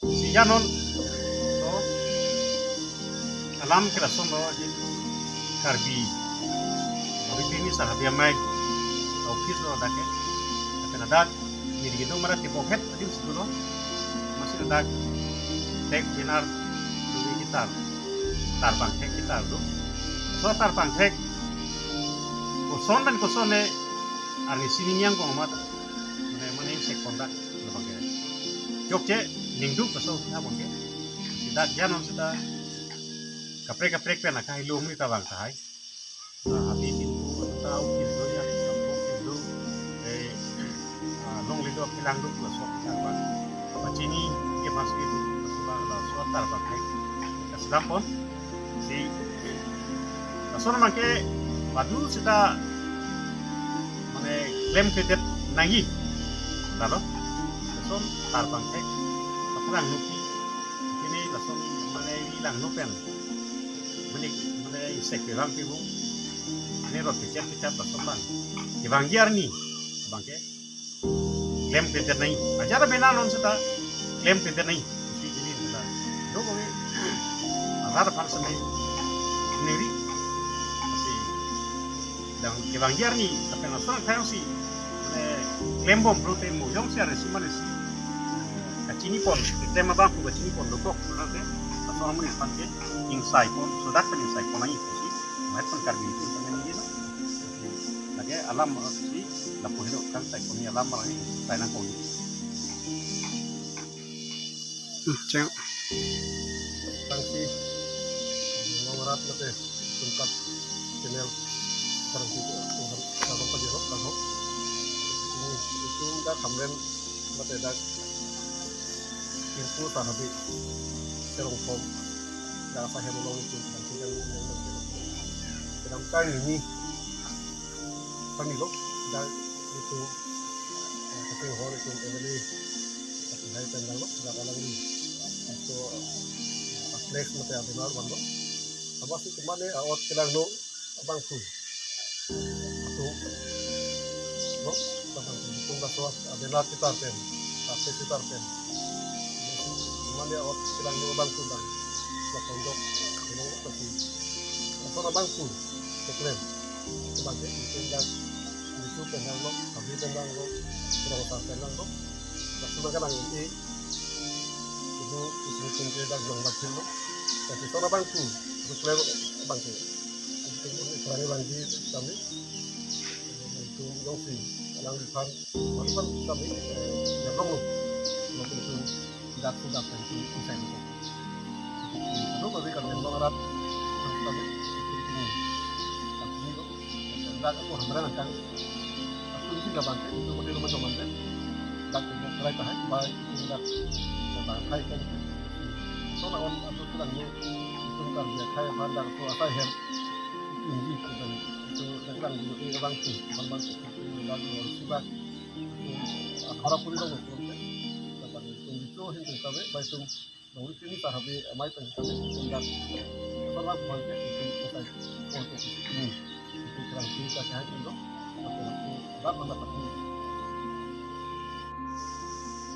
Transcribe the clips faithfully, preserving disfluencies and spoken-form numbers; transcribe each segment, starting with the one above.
Si janon, to, alam ke lason lo, jin Karbi, Karbi Tini Sar Habi Amei office lo dak ke, lapen ladak nirgedung mara tibok het adim si dolo, masi ladak thek pinar, dui kitar, tarbang thek kitar do. So tarbang thek, koson pen koson ne, arni sining yang kong mat, mane, mane se kondak, labang ke. Jok che, ningduk kaso kita bang ke. Si dak janon seta, kaprek kaprek pen akai lum ni tabang tahai. Nah, Habi Tinku ta office do ya, office do, eh, ah, longle do, kelang do, laso tarbang. Pachini ke mas ke do, laso ba, laso tarbang hai. Kasdam pon, si, laso abang ke, badu seta, mane, klemkledet nangji. Lalo, lason tarbang hai, kaprang nupi, kini lason, mane, ri langno pen. Mane, mane, isek kevang kevung. Mane, rot pechat pechat lason abang. Kevangji arni, abang ke, klemkledet nangji. Ajat abena non seta, klemkledet nangji. Isi kini seta. Do kami, arat aphan seme, niri. Asi, dang kevangji arni, tapi lason thayang si, mane, klembom pulote mo jongsi arni si mane si. Kachini pon, klem abang pu kachini pon dokok, mane, lason amun ipan ke, ingsai pon, sodak pen ingsai pon nangji, si, mat pen Karbi itu, pen nangji lo. Lake alam, eh, si, lapu helo, kangsai pon nangji alam, mane, sai nangkok. Hmm, cheng. Tangsi, Long Rat mate, tungkat channel, tangsi, Long Rat, Long Rat pajero, Long Rat. Ini, itu dak Hamren, mate dak, Tinku Sar Habi, Serong Pom, dak sahem long itu, tangsi kan, yang, yang, yang, kedam kang ini, Pangilo, dak itu, eh, kasi ho itu M L A, kasi hai pen danglo, dak alangli. So, eh, pas next mate abenar vanlo. Apa si kemane, eh, aot kelangno, abang su. Itu, no, abang su, itu laso abenar kitar pen, pas kitar pen. Kemane aot kelangno abang su bang. Lason jok, ini kasi. Lason abang su, keklem. Bangke, mungkin dak, itu pen danglo, Habi pen danglo, Rong Sar pen danglo. Dak sudah kan angin i, itu, itu mungkin ke dak jong dak lo. Tapi soalnya bangku, itu klem bangke. Itu kurang lagi kami. Itu jongsi, alangliphan, alangliphan kami, eh, ya dong lo. Lo itu dak sudah kan itu usai lo. Anu kami kan Long Rat, kan kami ini. Kan ini lo. Dak aku Hamren kan. Aku ini dah bangke, itu kami rumah teman kan. Dak itu mulai tahan, baik itu dak, dak bangkai kan. So, na on, aku sedang ni, itu kan dia kaya pandang tu apa hem. Tinggi itu kan. Itu dak kan di bangku, bangku. Itu dak di bangku. Itu, ah, harap pun dong, kan. Dapat itu, itu, itu kami, baik itu. Long Rat Tini Sar Habi Amei pen kami undang. Salam bangke itu kita untuk ini. Itu kurang cerita saya itu. Tapi aku dapat mendapat ini.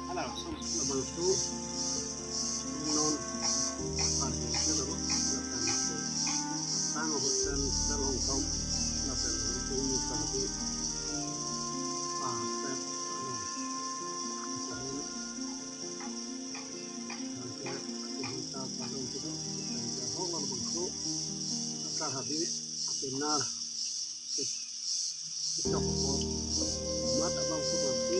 Halo, selamat malam. Non, pagi, selamat datang ke Tang Hotel Sar Hong Kong. Lapen itu ini tadi, ah, Pet, anu, Bangke, kita padong kita, kita hong labangso, Sar Habi, apenar, kita ko, mat abangso bangke,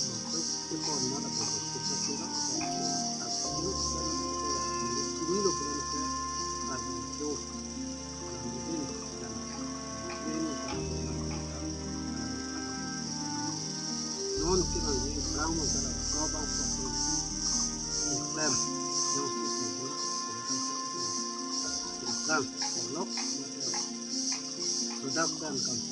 masuk ke kon mat abangso, kita kira, kita, kita, kita, kita, kita, kita, kita, kita, Non kita ni berang masalah kau bangsa pun klaim yang kita buat berang kalau sudah kan kan